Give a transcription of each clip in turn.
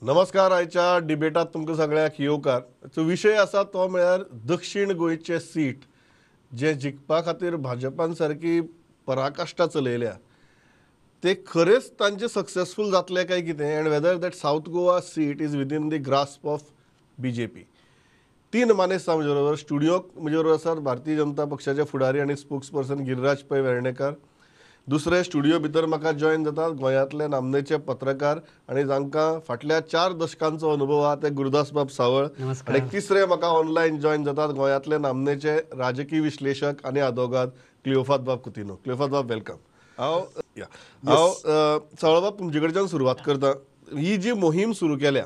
नमस्कार. आयच्या डिबेटात तुमकां सगळ्यांक येवकार. विशय आसा तो म्हळ्यार दक्षिण गोंयचे सीट जे जिखपा खातीर भाजपान सारकी पराकाश्टा चलयल्या ते खरेंच तांचे सक्सेसफूल जातले काय कितें, and whether that South Goa seat is within the grasp of BJP. तीन मानेस्त म्हजे बरोबर स्टुडियोक म्हजे बरोबर आसात भारतीय जनता पक्षाचे फुडारी आनी स्पोक्स पर्सन गिरिराज पै वेर्णेकर. दुसरे स्टुडियो भितर म्हाका जॉयन जातात गोंयांतले नामनेचे पत्रकार आनी जांकां फाटल्या 4 दशकांचो अनुभव आहा ते गुरुदास बाब सावळ. आनी तिसरे म्हाका ऑनलायन जॉयन जातात गोंयांतले नामनेचे राजकीय विश्लेशक आनी आदोगाद क्लियोफात बाब कुतिनो. क्लियोफात बाब, welcome. हांव हांव सावळ बाब तुमचे कडच्यान सुरवात करता. ही जी मोहीम सुरू केल्या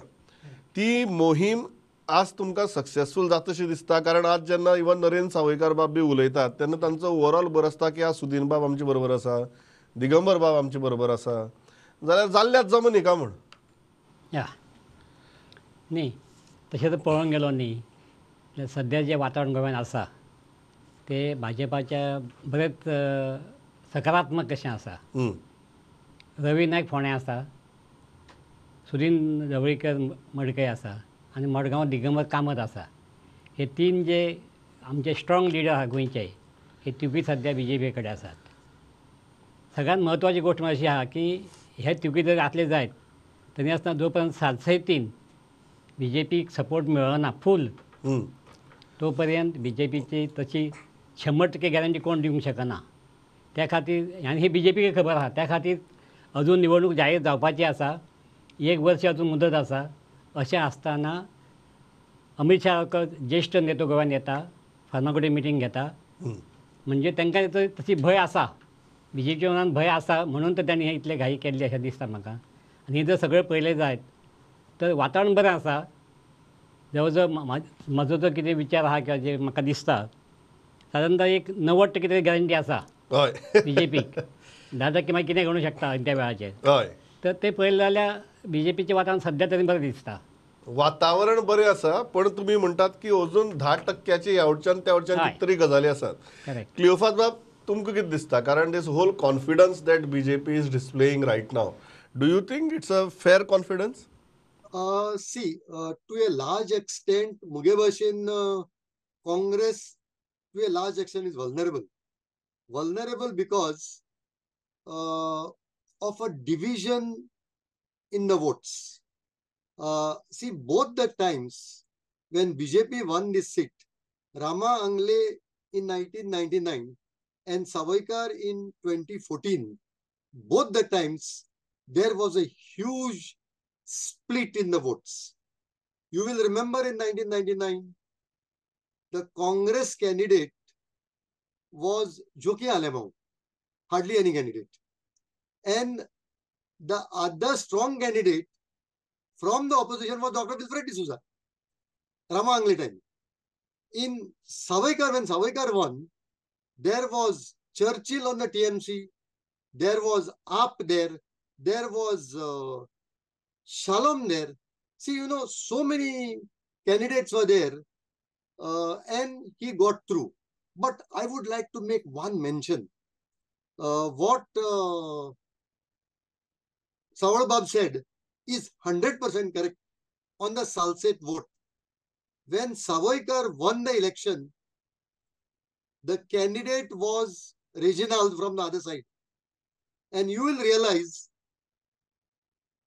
ती मोहीम आज तुमकां सक्सेसफूल जातशी दिसता? कारण आज जेन्ना इवन नरेंद्र सावयकार बाब बी उलयतात तेन्ना तांचो ओवरऑल बरो आसता की आज सुदीन बाब आमचे बरोबर आसा, दिगंबर बाब आमचे बरोबर आसा, जाल्यार जाल्ल्याच जमनी न्ही का म्हूण? या न्ही, तशें तर पळोवंक गेलो न्ही, सद्या जें वातावरण गोंयांत आसा तें भाजपाच्या बरेंच सकारात्मक कशें आसा. रवी नायक फोंड्या आसा, सुदीन ढवळीकर मडकय आसा आनी मडगांव दिगंबर कामत आसा. हे तीन जे आमचे स्ट्रॉंग लिडर आसा गोंयचे, हे तिगूय सद्या बी जे पी कडेन आसात. सगळ्यांत म्हत्वाची गोश्ट अशी आहा की हे तिगूय जर आसले जायत तरी आसतना जो पर्यंत 703 बी जे पीक सपोर्ट मेळना फूल तो पर्यंत बी जे पीची तशी 100% गॅरंटी कोण दिवंक शकना. त्या खातीर आनी ही बी जे पीक खबर आहा, त्या खातीर अजून निवडणूक जाहीर जावपाची आसा, 1 वर्स अजून मुदत आसा. अशें आसतना अमीत शाह ज्येश्ठ नेतो गोव्यान येता, फार्मागुडी मिटींग घेता, म्हणजे तांकां तशी भंय आसा, बी जे पी मनान भंय आसा म्हणून तर तांणी हे इतले घाई केल्ली अशें दिसता म्हाका. आनी जर सगळें पळयलें जायत तर वातावरण बरें आसा. जवळ जवळ म्हजो जो कितें विचार आहा किंवा जे म्हाका दिसता सादारणतः एक 90% तरी गॅरंटी आसा बी जे पीक. 10% मागीर कितें घडूंक शकता त्या वेळाचेर. तर ते पळयलें जाल्यार बी जे पीचें वातावरण सद्या तरी बरें दिसता. वातावरण बरें आसा, पण तुमी म्हणटात की अजून 10% ह्या वटच्यान त्या वटच्यान कितें तरी गजाली आसात. क्लियोफात बाब, तुमकां कितें दिसता? कारण this whole confidence that BJP is displaying right now, do you think it's a fair confidence? See, to a large extent मुगे भाशेन Congress to a large extent is vulnerable. Vulnerable because of a division in the votes. See, both the times when BJP won this seat, Rama Angle in 1999 and Savaikar in 2014, both the times there was a huge split in the votes. You will remember in 1999, the Congress candidate was Joaquim Alemao, hardly any candidate. And the other strong candidate from the opposition was Dr. Wilfred D'Souza, Rama Angle time. In Savaikar, when Savaikar won, there was Churchill on the TMC, there was AAP there, there was Shalom there. See, you know, so many candidates were there and he got through. But I would like to make one mention. What Saval Bab said is 100% correct on the Salcete vote. When Savaikar won the election, the candidate was Reginald from the other side. And you will realize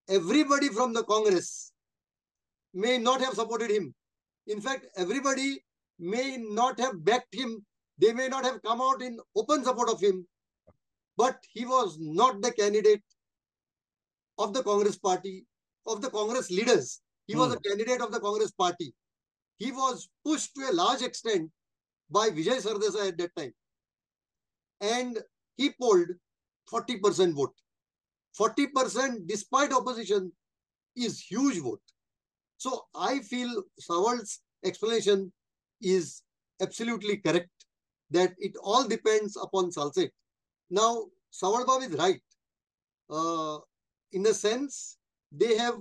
everybody from the Congress may not have supported him. In fact, everybody may not have backed him. They may not have come out in open support of him. But he was not the candidate of the Congress party, of the Congress leaders. He was a candidate of the Congress party. He was pushed to a large extent by Vijay Sardesai at that time. And he polled 40% vote. 40% despite opposition is huge vote. So I feel Saval's explanation is absolutely correct, that it all depends upon Salcete. Now, Saval Bab is right. In the sense, they have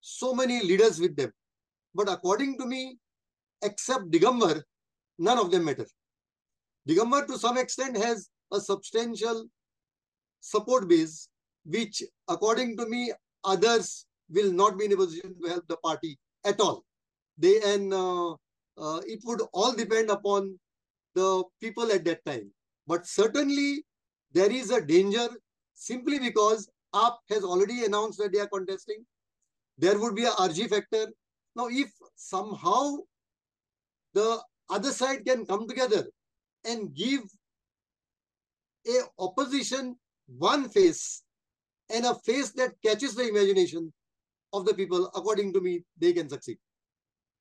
so many leaders with them. But according to me, except Digambar, none of them matter. Digambar to some extent has a substantial support base, which according to me, others will not be in a position to help the party at all. They and it would all depend upon the people at that time. But certainly there is a danger simply because AAP has already announced that they are contesting. There would be a RG factor. Now, if somehow the other side can come together and give a opposition one face and a face that catches the imagination of the people, according to me, they can succeed.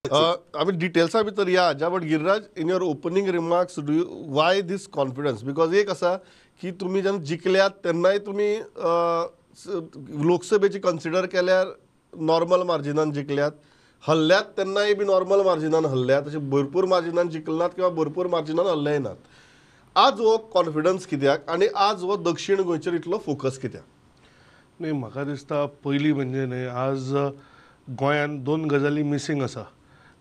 I mean, details are भितर या आजा, but Giriraj, in your opening remarks, do you, why this confidence? Because एक आसा की तुमी जेन्ना जिखल्यात तेन्नाय तुमी लोकसभेची कन्सिडर केल्यार नॉर्मल मार्जिनान जिखल्यात, हल्ल्यात तेन्नाय बी नॉर्मल मार्जिनान हल्ल्यात, अशें भरपूर मार्जिनान जिखले नात किंवा भरपूर मार्जिनान हल्ले नात. आज हो कॉन्फिडन्स कित्याक आनी आज हो दक्षिण गोंयचेर इतलो फोकस कित्याक? न्ही, म्हाका दिसता पयलीं म्हणजे न्ही, आज गोंयांत दोन गजाली मिसींग आसा.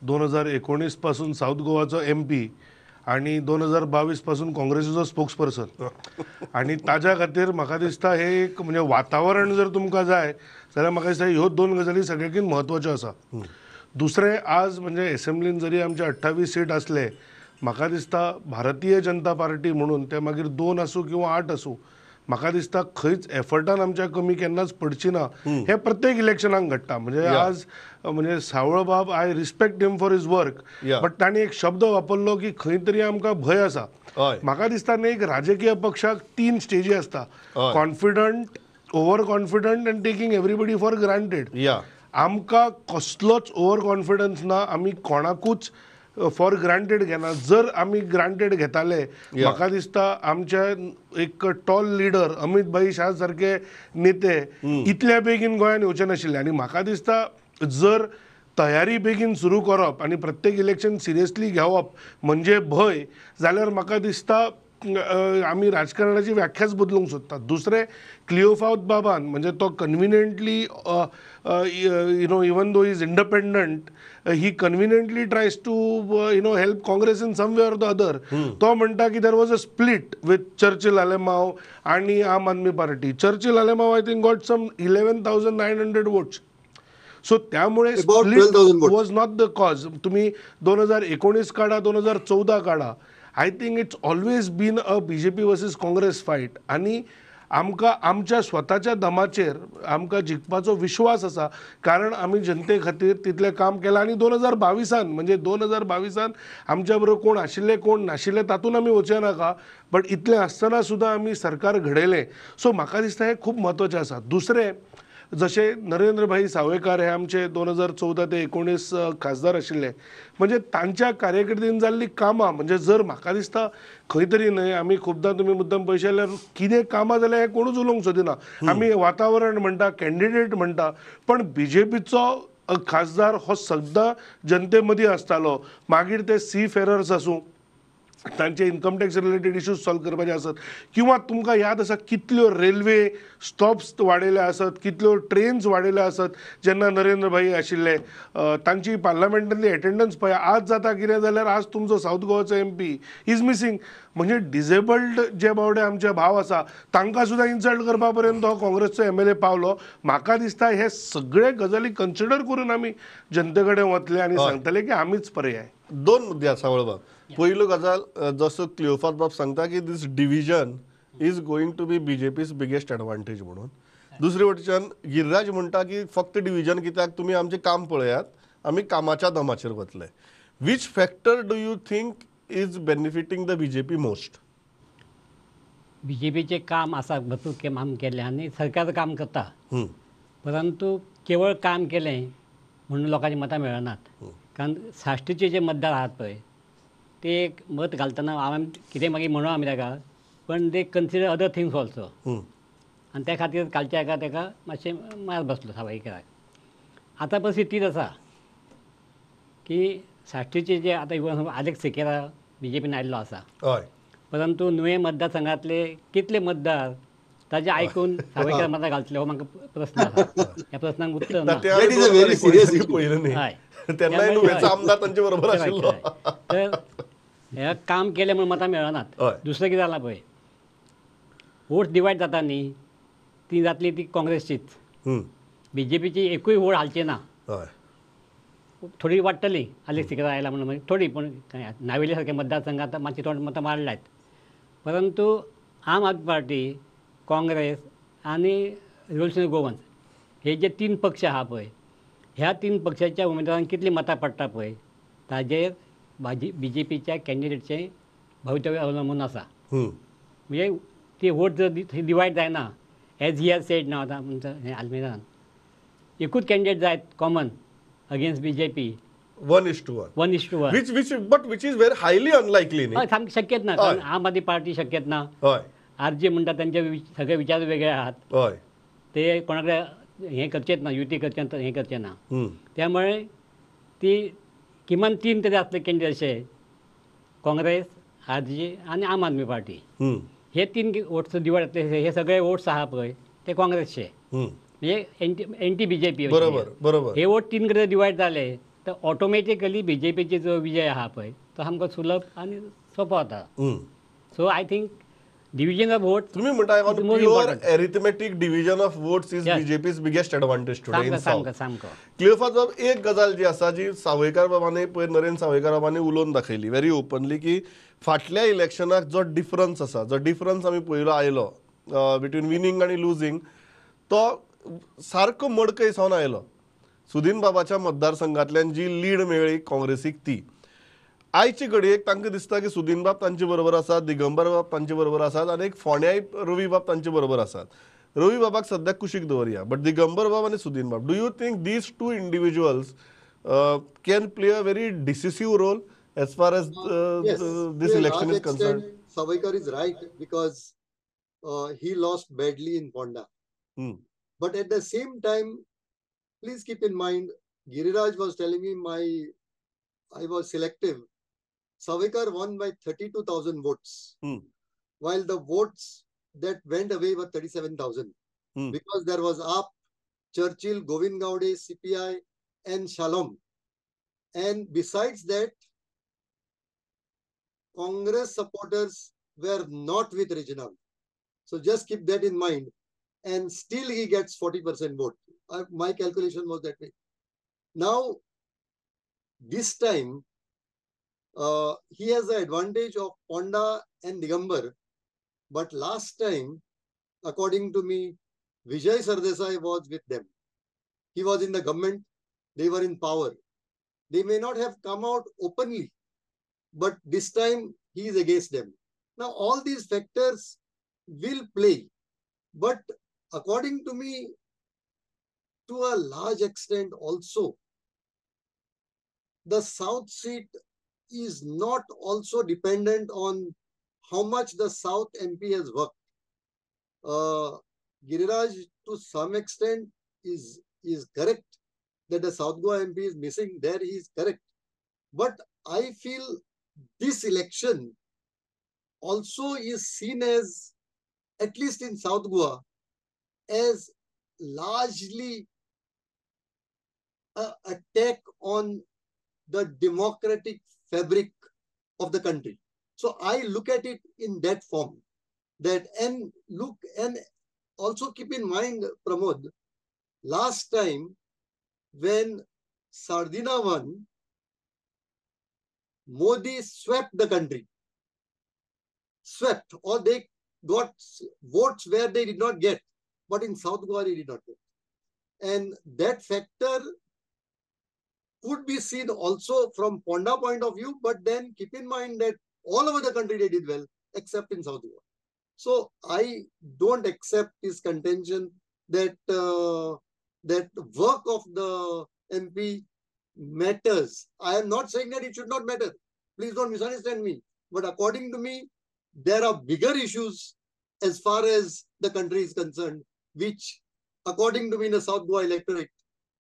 2019 पासून सावथ गोवाचो एम पी आनी 2022 पासून काँग्रेसीचो स्पोक्स पर्सन. आनी ताज्या खातीर म्हाका दिसता हे एक म्हणजे वातावरण जर तुमकां जाय जाल्यार म्हाका दिसता ह्यो दोन गजाली सगळ्याकीन म्हत्वाच्यो आसा. दुसरें, आज म्हणजे एसेंब्लीन जरी आमचे 28 सीट आसले, म्हाका दिसता भारतीय जनता पार्टी म्हणून ते मागीर 2 आसूं किंवा 8 आसूं, म्हाका दिसता खंयच एफर्टान आमच्या कमी केन्नाच पडची ना. हे प्रत्येक इलेक्शनाक घडटा. म्हणजे आज म्हणजे सावळबाब, I respect him for his work, but तांणी एक शब्द वापरलो की खंय तरी आमकां भंय आसा. म्हाका दिसता न्ही, एक राजकीय पक्षाक तीन स्टेजी आसता: confident, over confident and taking everybody for granted. आमकां कसलोच ओवर कॉन्फिडन्स ना, आमी कोणाकूच फॉर ग्रांटेड घेना. जर आमी ग्रांटेड घेताले, म्हाका दिसता आमचे एक टॉल लिडर अमित भाई शाह सारखे नेते इतल्या बेगीन गोंयांत येवचे नाशिल्ले. आनी म्हाका दिसता जर तयारी बेगीन सुरू करप आनी प्रत्येक इलेक्शन सिरियसली घेवप म्हणजे भंय जाल्यार म्हाका दिसता आमी राजकारणाची व्याख्याच बदलूंक सोदतात. दुसरें, क्लिओफावत बाबान म्हणजे तो conveniently, even though is independent, he conveniently tries to help Congress in some way or the other. तो म्हणटा की there was a split with Churchill Alemao आनी आम Aadmi party. Churchill Alemao, I think, got some 11,900 votes. So त्यामुळे About 12,000 votes. Was not the cause. तुम्ही 2019 काढा, 2014 काढा, I think it's always been a BJP versus Congress fight. आनी आमकां आमच्या स्वताच्या दमाचेर आमकां जिखपाचो विश्वास आसा, कारण आमी जनते खातीर तितलें काम केलां. आनी 2022าน, म्हणजे 2022าน आमच्या बरोबर कोण आशिल्ले कोण नाशिल्ले तातूंत आमी वचूं नाका, बट इतलें आसतना सुद्दां आमी सरकार घडयलें. सो म्हाका दिसता हें खूब म्हत्वाचें आसा. दुसरें, जशें नरेंद्र भाई सावयकार हे आमचे 2014 ते 19 खासदार आशिल्ले, म्हणजे तांच्या कार्यकिर्दीन जाल्लीं कामां, म्हणजे जर म्हाका दिसता खंय तरी न्हय, आमी खुबदां तुमी मुद्दम पळयशे जाल्यार कितें कामां जाल्यार हें कोणूच उलोवंक सोदिना. आमी वातावरण म्हणटा, कॅन्डिडेट म्हणटा, पण बीजेपीचो खासदार हो सद्दां जनते मदीं आसतालो. मागीर ते सी फेरर्स आसूं, तांचे income tax related issues solve करपाचे आसत, किंवा तुमकां याद आसा कितल्यो रेल्वे स्टॉप्स वाडयले आसत, कितल्यो ट्रेन्स वाडयल्यो आसत जेन्ना नरेंद्र भाई आशिल्ले. तांची पार्लमेंटांतली एटेंडन्स पळय. आज जाता कितें जाल्यार आज तुमचो सावथ गोवाचो एम पी is missing. म्हणजे डिजेबल्ड जे बावडे आमचे भाव आसा तांकां सुद्दां इन्सल्ट करपा पर्यंत हो काँग्रेसचो एम एल ए पावलो. म्हाका दिसता हे सगळे गजाली कन्सिडर करून आमी जनते कडेन वतले आनी सांगतले की आमीच पर्याय. दोन मुद्दे आसा सावळबाब. पयलो गजाल, जसो क्लिओफात बाब सांगता की this division is going to be BJP's biggest advantage म्हणून. दुसरे वटेच्यान गिरिराज म्हणटा की फक्त डिविजन कित्याक, तुमी आमचें काम पळयात, आमी कामाच्या दमाचेर वतले. Which factor do you think is benefiting the BJP most? बीजेपीचें काम आसा, भरपूर काम केल्लें आनी सरकार काम करता, परंतु केवळ काम केलें म्हणून लोकांची मतां मेळनात, कारण साश्टीचे जे मतदार आहात पळय ते एक मत घालतना आमी कितें मागीर म्हणू आमी ताका, पण they consider other things also. आनी त्या खातीर कालच्या हाका ताका मातशें मार बसलो सावयकराक. आतां परिस्थिती तीच आसा की साश्टीचे जे आतां इवन आलेक्स सिकेरा बीजेपीन आयिल्लो आसा, परंतु नुवें मतदारसंघातले कितले मतदार ताजे आयकून सावयकर मतां घालतले हो म्हाका प्रस्न आसा. ह्या प्रस्नाक उत्तर ना. ते That is a very serious issue. पयलें न्ही, तेन्नाय नुवेंचो आमदार तांचे बरोबर आशिल्लो. तर हे काम केलें म्हूण मतां मेळनात. दुसरें कितें जालां पळय, वोट डिवायड जाता न्ही, ती जातली ती काँग्रेसचीच. बी जे पीची एकूय वोट हालची ना. हय, थोडी वाडटली आलेक्स सिक्वेरा आयला म्हणून थोडी, पूण नावेली सारखे मतदारसंघात मातशी थोडी मतां वाडल्यात. परंतु आम आदमी पार्टी, काँग्रेस आनी रिव्होल्युशनरी गोवन्स हे जे तीन पक्ष आहा पळय, ह्या तीन पक्षाच्या उमेदवारांक कितलीं मतां पडटा पळय ताजेर बी जे पीच्या कॅन्डिडेटचें भवितव्य अवलंबून आसा. म्हणजे ती वोट जर डिवायड जायना एज he has said ना, आतां हें आल्मेदान एकूच कॅन्डिडेट जायत common against B J P 1:1 1:1 which which is very highly unlikely. हय, सामकी शक्यच ना. कारण आम आदमी पार्टी शक्यच ना. हय, आर जे म्हणटा तांचे सगळे विचार वेगळे आहात. हय, ते कोणा कडेन हें करचेच ना, युती करचें हें करचें ना. त्यामुळे ती किमान तीन तरी आसले कॅन्डिडेट अशे काँग्रेस, आर जी आनी आम आदमी पार्टी, हे तीन वोट्स डिवायड जातले. हे सगळे वोट्स आहा पळय ते काँग्रेसचे, म्हणजे एंटी बी जे पी. बरोबर बरोबर. हे वोट तीन कडेन डिवायड जाले तर ऑटोमॅटिकली बी जे पीचे जो विजय आहा पळय तो सामको सुलभ आनी सोंपो जाता. So I think division of vote तुम्ही म्हणता on pure arithmetic division of votes is BJP's biggest advantage today in south. सामको क्लियोफास बाब, एक गजाल जी आसा जी सावयकार बाबांनी पयर नरेंद्र सावयकार बाबांनी उलोवन दाखयली व्हेरी ओपनली की फाटल्या इलेक्शनाक जो डिफरन्स आसा, जो डिफरन्स आमी पयलो आयलो बिटवीन विनींग आनी लुजींग, तो सारको मडकय सावन आयलो. सुदीन बाबाच्या मतदारसंघांतल्यान जी लीड मेळ्ळी काँग्रेसीक ती आयचे घडयेक तांकां दिसता की सुदीन बाब तांचे बरोबर आसात, दिगंबर बाब तांचे बरोबर आसात आनी एक फोंड्याय रवी बाब तांचे बरोबर आसात. रवी बाबाक सद्याक कुशीक दवरया, बट दिगंबर बाब आनी सुदीन बाब, do you think these two individuals can play a very decisive role as far as this election is concerned? Sawaikar is right because he lost badly in Ponda. But at the same time, please keep in mind, Giriraj was telling me I was selective. Sawaikar won by 32,000 votes, while the votes that went away were 37,000 because there was AAP, Churchill, Govind Gaude, CPI, and Shalom. And besides that, Congress supporters were not with Reginald. So just keep that in mind. And still he gets 40% vote. My calculation was that way. Now, this time, he has the advantage of Ponda and Digambar. But last time, according to me, Vijay Sardesai was with them. He was in the government. They were in power. They may not have come out openly, but this time he is against them. Now, all these factors will play. But according to me, to a large extent also, the South seat is not also dependent on how much the South MP has worked. Giriraj, to some extent, is correct that the South Goa MP is missing. There he is correct. But I feel this election also is seen as, at least in South Goa, as largely an attack on the democratic fabric of the country. So I look at it in that form. That and look, and also keep in mind, Pramod, last time when Sardinha won, Modi swept the country. Swept, or they got votes where they did not get, but in South Goa they did not get. And that factor could be seen also from Ponda point of view, but then keep in mind that all over the country they did well, except in South Goa. So I don't accept this contention that that work of the MP matters. I am not saying that it should not matter. Please don't misunderstand me. But according to me, there are bigger issues as far as the country is concerned, which according to me, the South Goa electorate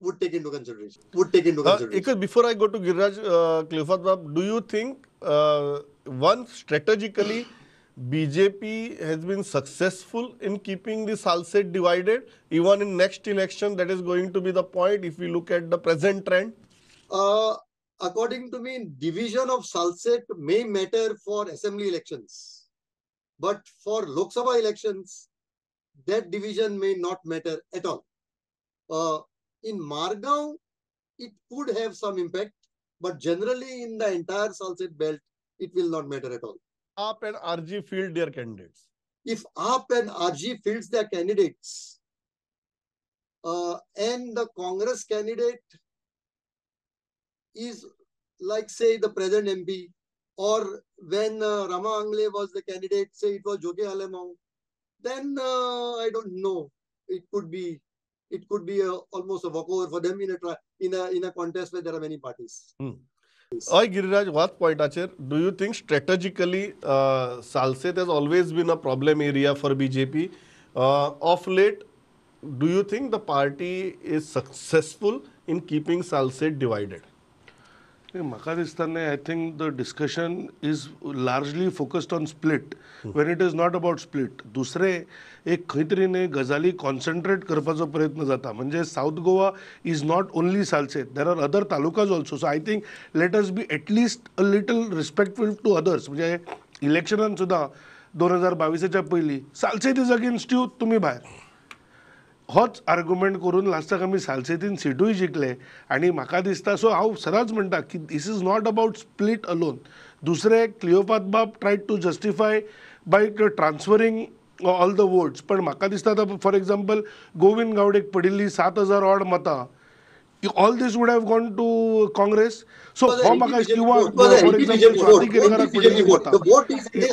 would take into consideration. Would take into consideration. Before I go to Giriraj, Cleophas Bab, do you think one, strategically, BJP has been successful in keeping the Salcete divided, even in next election? That is going to be the point if we look at the present trend? According to me, division of Salcete may matter for assembly elections. But for Lok Sabha elections, that division may not matter at all. In Margao, it could have some impact, but generally in the entire Salcete belt, it will not matter at all. AAP and RG field their candidates. If AAP and RG fields their candidates, and the Congress candidate is like, say, the present MP, or when Rama Angle was the candidate, say it was Joge Alemao, then I don't know. It could be almost a walkover for them in a contest where there are many parties. Oy Giriraj, what point acher? Do you think strategically Salcete has always been a problem area for BJP? Of late, do you think the party is successful in keeping Salcete divided? म्हाका दिसता न्ही, I think the discussion is largely focused on split when it is not about split. दुसरें एक खंय तरी न्ही गजाली concentrate करपाचो प्रयत्न जाता. म्हणजे South Goa is not only Salcete, there are other talukas also. So I think let us be at least a little respectful to others. म्हणजे इलेक्शनान सुद्दां 2022 पयलीं सालसेत is against you, तुमी भायर, होच आर्ग्युमेंट करून लास्टाक आमी सालसेतीन सिटूय जिखले. आनी म्हाका दिसता, सो हांव सदांच म्हणटा की this is not about split alone. दुसरें, क्लियोपात बाब tried to justify by transferring all the votes, पण म्हाका दिसता आतां फॉर एग्जाम्पल गोविंद गावडेक पडिल्ली 7,000 ऑड मतां, all this would have gone to Congress. So हो म्हाका किंवा फॉर एग्जाम्पल स्वाती केरकराक पडिल्ली मतां,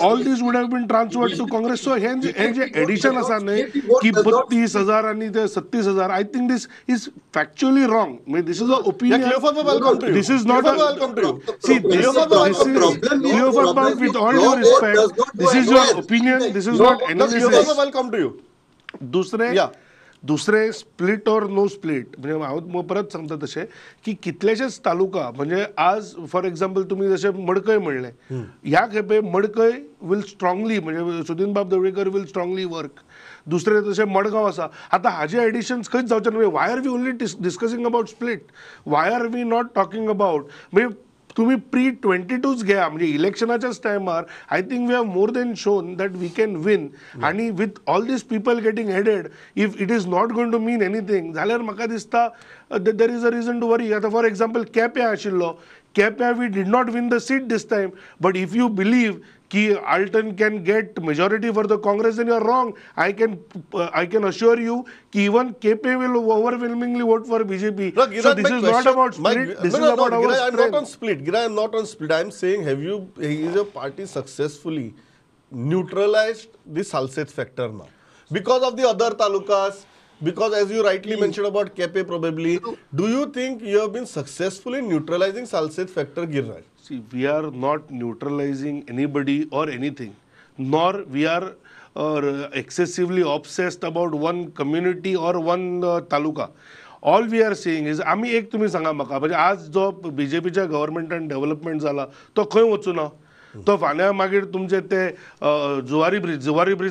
all this would have been transferred to Congress. So हें जें एडिशन आसा न्हय की 32,000 आनी ते 37,000, I think this is factually wrong. म्हणजे this is a opinion, this is not a see this Cleophas बाब, with all due respect, this is your opinion, this is not analysis. दुसरे स्प्लिट और no split, म्हणजे हांव परत सांगता तशें की कितलेशेच तालुका, म्हणजे आज फॉर एग्जाम्पल तुमी जशें मडकय म्हणलें, ह्या खेपे मडकय will strongly, म्हणजे सुदीन बाब दवळीकर will strongly work. दुसरें जशें मडगांव आसा, आतां हाजे एडिशन्स खंयच जावचे ना. Why are we only discussing about split, why are we not talking about, म्हणजे तुम्ही प्री 22 घ्या, म्हणजे इलेक्शनाच्याच टायमार I think we have more than shown that we can win. आनी with all these people getting added, if it is not going to mean anything जाल्यार म्हाका दिसता there is a reason to worry. आतां for example केप्यां आशिल्लो, केप्यां we did not win the seat this time, but if you believe की Alton can get majority for the Congress, then you are wrong. I can assure you की even Quepem will overwhelmingly vote for BJP. So this is not about split, this is about our I am not on split, Gira, I am not on split. I am saying have you, is your party successfully neutralised the Salcete factor now because of the other talukas? Because as you rightly mentioned about Kepe probably, do you think you have been successful in neutralizing Salcete factor, Giriraj? See, we are not neutralizing anybody or anything, nor we are excessively obsessed about one community or one taluka. All we are saying is, आमी एक तुमी सांगा म्हाका, म्हणजे आज जो बीजेपीच्या गव्हर्मेंटान development जाला तो खंय वचूना? तो फाल्यां मागीर तुमचे ते जुवारी ब्रिज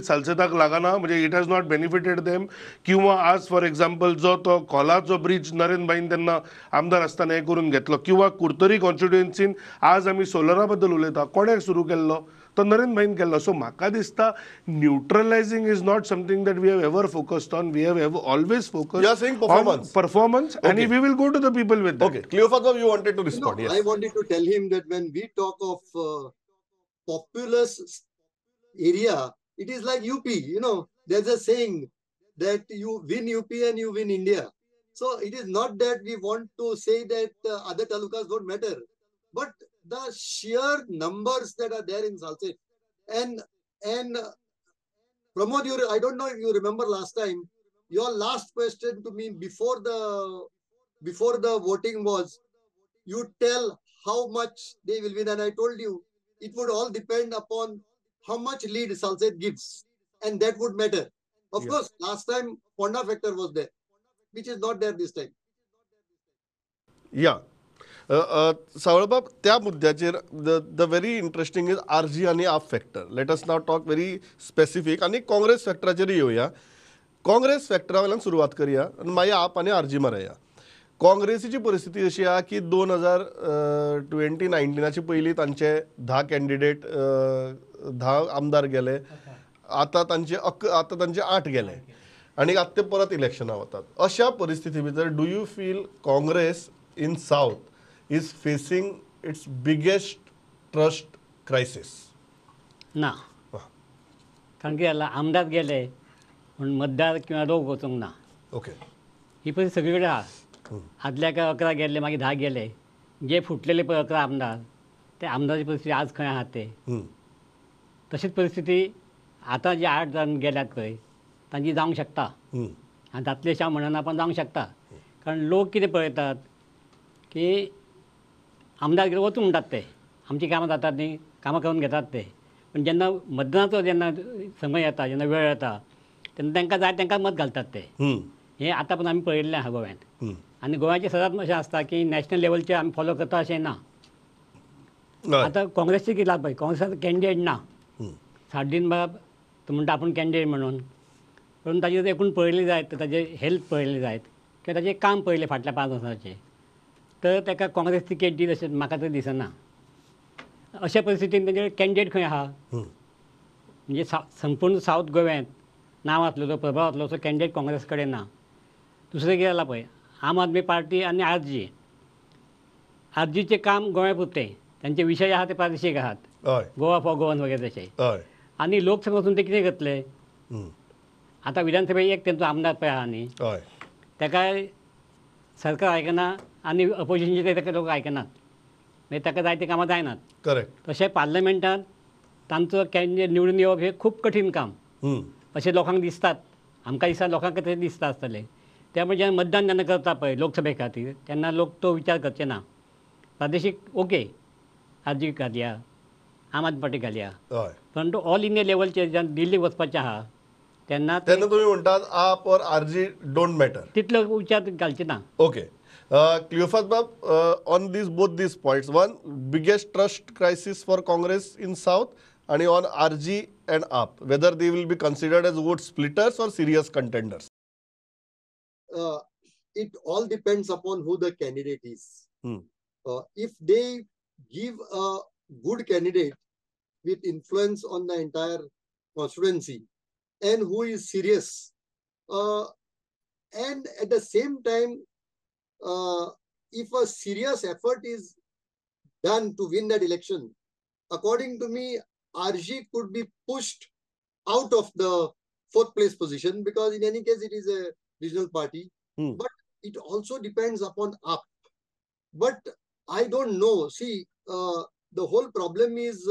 सालसेताक लागना, म्हणजे it has not benefited them. किंवा आज फॉर एग्जाम्पल जो तो खोलाचो ब्रिज नरेंद्र भाईन तेन्ना आमदार आसतना हें करून घेतलो, किंवा कुर्तरी कॉन्स्टिट्युएन्सीन आज आमी सोलरा बद्दल उलयता, कोणें सुरू केल्लो तो नरेंद्र भाईन केल्लो. सो म्हाका दिसता neutralising is not something that we have ever focused on. We have always focused on performance आनी we will go to the people with that. Okay, Cleophas, you wanted to respond. I wanted to tell him that when we talk of populous area, it is like UP, you know, there's a saying that you win UP and you win India. So it is not that we want to say that other talukas don't matter, but the sheer numbers that are there in Salcete. And Pramod, I don't know if you remember last time, your last question to me before the voting was, you tell how much they will win, and I told you it would all depend upon how much lead Salcete gives, and that would matter. Of course, last time Ponda factor was there, which is not there this time. Yeah. सावळबाब, त्या मुद्द्याचेर the very interesting is RG आनी आप factor. Let us now talk very specific आनी काँग्रेस फॅक्टराचेर येवया. काँग्रेस फॅक्टरा वयल्यान सुरवात करया आनी मागीर आप आनी आरजी मारया. काँग्रेसीची परिस्थिती अशी आहा की 2019 पयलीं तांचे 10 कॅन्डिडेट 10 आमदार गेले, आतां तांचे 8 गेले. आनी आतां ते परत इलेक्शनां वतात. अशा परिस्थिती भितर do you feel Congress in south is facing its biggest trust crisis? ना, कारण कितें जालां, आमदार गेले म्हूण मतदार किंवा लोक वचूंक ना. ओके, ही परिस्थिती सगळी कडेन आहा. आदल्या काय 11 गेल्ले, मागीर 10 गेले, जे फुटलेले पळय 11 आमदार, ते आमदाराची परिस्थिती आज खंय आहा ते. तशीच परिस्थिती आतां जे 8 जाण गेल्यात पळय तांची जावंक शकता. आनी जातले अशें हांव म्हणना, पण जावंक शकता. कारण लोक कितें पळयतात की आमदार कितें वचूं म्हणटात ते, आमचीं कामां जातात न्ही, कामां करून घेतात ते. पण जेन्ना मतदानाचो जेन्ना समय येता, जेन्ना वेळ येता, तेन्ना तांकां जाय तांकां मत घालतात ते. हें आतां पण आमी पळयल्लें आहा गोव्यांत. आनी गोव्याचें सदांच अशें आसता की नॅशनल लेवलचेर आमी फॉलो करता अशें ना. आतां काँग्रेसचें कितें पळय, काँग्रेसाचो कॅन्डिडेट ना. सार्दीन बाब तो म्हणटा आपूण कॅन्डिडेट म्हणून, पूण ताजें एकूण पळयलें जायत तर ताजें हेल्थ पळयलें जायत किंवा ताजें काम पळयलें फाटल्या 5 वर्सांचें, तर ताका काँग्रेस तिकेट दीत अशें म्हाका तरी दिसना. अशा परिस्थितीन तांचे कॅन्डिडेट खंय आहा, म्हणजे संपूर्ण सावथ गोव्यांत नांव आसलेलो, प्रभाव आसलो असो कॅन्डिडेट काँग्रेस कडेन ना. दुसरें कितें जालां पळय, आम आदमी पार्टी आनी आरजी, आरजीचें काम गोंया पुरतें, तांचे विशय आहा ते प्रादेशीक आहात, गोवा फॉर गोवन वगैरे तशें. आनी लोकसभा वचून ते कितें करतले? आतां विधानसभेक एक तेंचो आमदार पळय आहा न्ही, ताका सरकार आयकना आनी अपोजिशनचे ते ताका लोक आयकनात, मागीर ताका जायतीं कामां जायनात. करेक्ट. तशें पार्लमेंटांत तांचो कॅन्डिडेट निवडून येवप हें खूब कठीण काम अशें लोकांक दिसतात, आमकां दिसता, लोकांक तशें दिसता आसतलें. त्यामुळे जेन्ना मतदान जेन्ना करता पळय लोकसभे खातीर, तेन्ना लोक तो विचार करचे ना. प्रादेशीक ओके, आरजी घालया, आम आदमी पार्टी घालया, परंतु ऑल इंडिया लेवलचेर जेन्ना दिल्लीक वचपाचें आहा तेन्ना तेन्ना तुमी म्हणटात आप और आरजी don't matter, तितलो विचार घालचे ना. ओके, क्लियोफास बाब, on this both these points, one biggest trust crisis for Congress in south आनी on RG and AAP, whether they will be considered as vote splitters or serious contenders. It all depends upon who the candidate is. If they give a good candidate with influence on the entire constituency and who is serious, and at the same time, if a serious effort is done to win that election, according to me, RG could be pushed out of the 4th place position, because in any case it is a regional party. But it also depends upon AAP. But I don't know. See, the whole problem is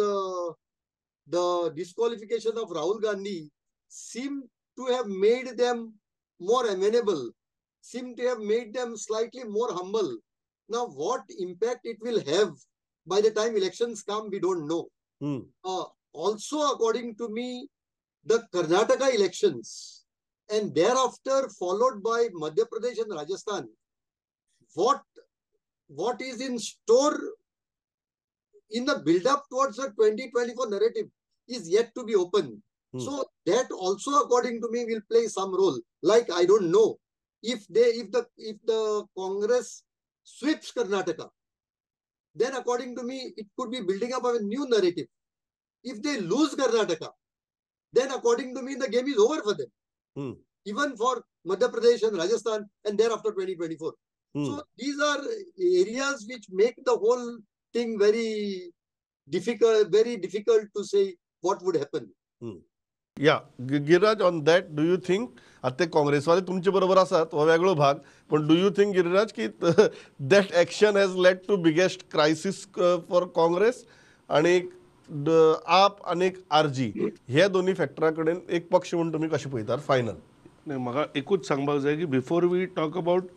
the disqualification of Rahul Gandhi seemed to have made them more amenable, seemed to have made them slightly more humble. Now, what impact it will have by the time elections come, we don't know. Also, according to me, the Karnataka elections and thereafter followed by Madhya Pradesh and Rajasthan, what is in store in the build-up towards the 2024 narrative is yet to be open. So that also, according to me, will play some role. Like, I don't know if the Congress sweeps Karnataka, then according to me, it could be building up of a new narrative. If they lose Karnataka, then according to me, the game is over for them. Even for Madhya Pradesh and Rajasthan, and thereafter 2024. So these are areas which make the whole thing very difficult to say what would happen. Yeah, Giriraj, on that, do you think, आता काँग्रेसवाले तुमचे बरोबर आसात हो वेगळो भाग, पण do you think Giriraj की that action has led to biggest crisis for Congress आणि आप आनी आरजी हे दोन्ही फॅक्टरा कडेन एक पक्ष म्हणून तुमी कशें पळयतात फायनल? नाही, म्हाका एकूच सांगपाक जाय की before we talk about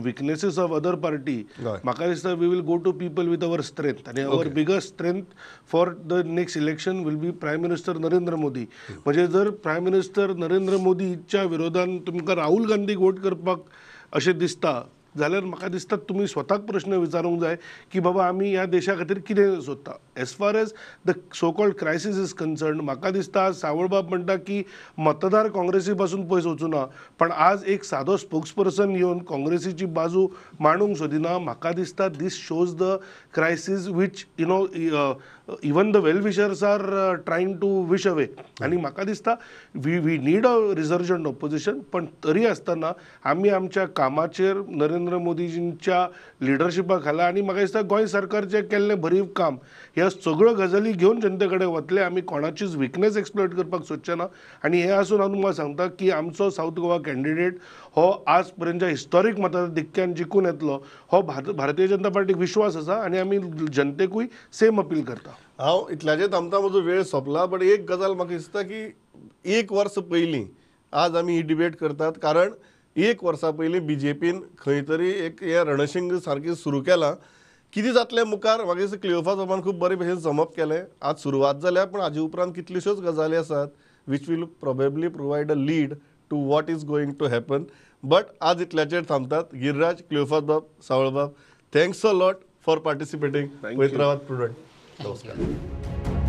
weaknesses of other party, म्हाका दिसता we will go to people with our strength, आनी our biggest strength for the next election will be prime minister Narendra Modi. म्हणजे जर प्रायम मिनिस्टर नरेंद्र मोदीच्या विरोधान तुमकां राहुल गांधीक vote करपाक अशें दिसता जाल्यार म्हाका दिसता तुमी स्वताक प्रश्न विचारूंक जाय की बाबा आमी ह्या देशा खातीर कितें सोदता. As far as the so called crisis is concern, म्हाका दिसता आज सावळबाब म्हणटा की मतदार काँग्रेसी पासून पयस वचूना, पण आज एक सादो स्पोक्स पर्सन येवन काँग्रेसीची बाजू मांडूंक सोदिना. म्हाका दिसता this shows the crisis which you know even the well wishers are trying to wish away. आनी म्हाका दिसता we need a resurgent opposition, पण तरी आसतना आमी आमच्या कामाचेर नरेंद्र मोदीजींच्या लिडरशिपा खाला आनी म्हाका दिसता गोंय सरकार जें केल्लें भरीव काम ह्या सगळ्यो गजाली घेवन जनते कडेन वतले. आमी कोणाचीच विकनेस एक्सप्लॉयट करपाक सोदचे ना. आनी हें आसून हांव तुमकां सांगता की आमचो सावथ गोवा कॅन्डिडेट हो आज पर्यंतच्या हिस्टॉरीक मताधिक्यान जिखून येतलो हो भारतीय जनता पार्टीक विश्वास आसा आनी आमी जनतेकूय सेम अपील करता. हांव इतल्याचेर थांबता, म्हजो वेळ सोंपला. बट एक गजाल म्हाका दिसता की एक वर्स पयलीं आज आमी ही डिबेट करतात, कारण एक वर्सा पयलीं बीजेपीन खंय तरी एक हें रणशिंग सारकें सुरू केलां. कितें जातलें मुखार म्हाका दिसता क्लियोफास बाबान खूब बरे भशेन समप केलें. आज सुरवात जाल्या, पूण हाजे उपरांत कितल्योश्योच गजाली आसात which will probably provide a lead to what is going to happen. But आज इतल्याचेर थांबतात. गिरिराज, क्लियोफास बाब, सावळबाब, thanks a lot for participating. Thank you. वयत रावात प्रुडंट. नमस्कार.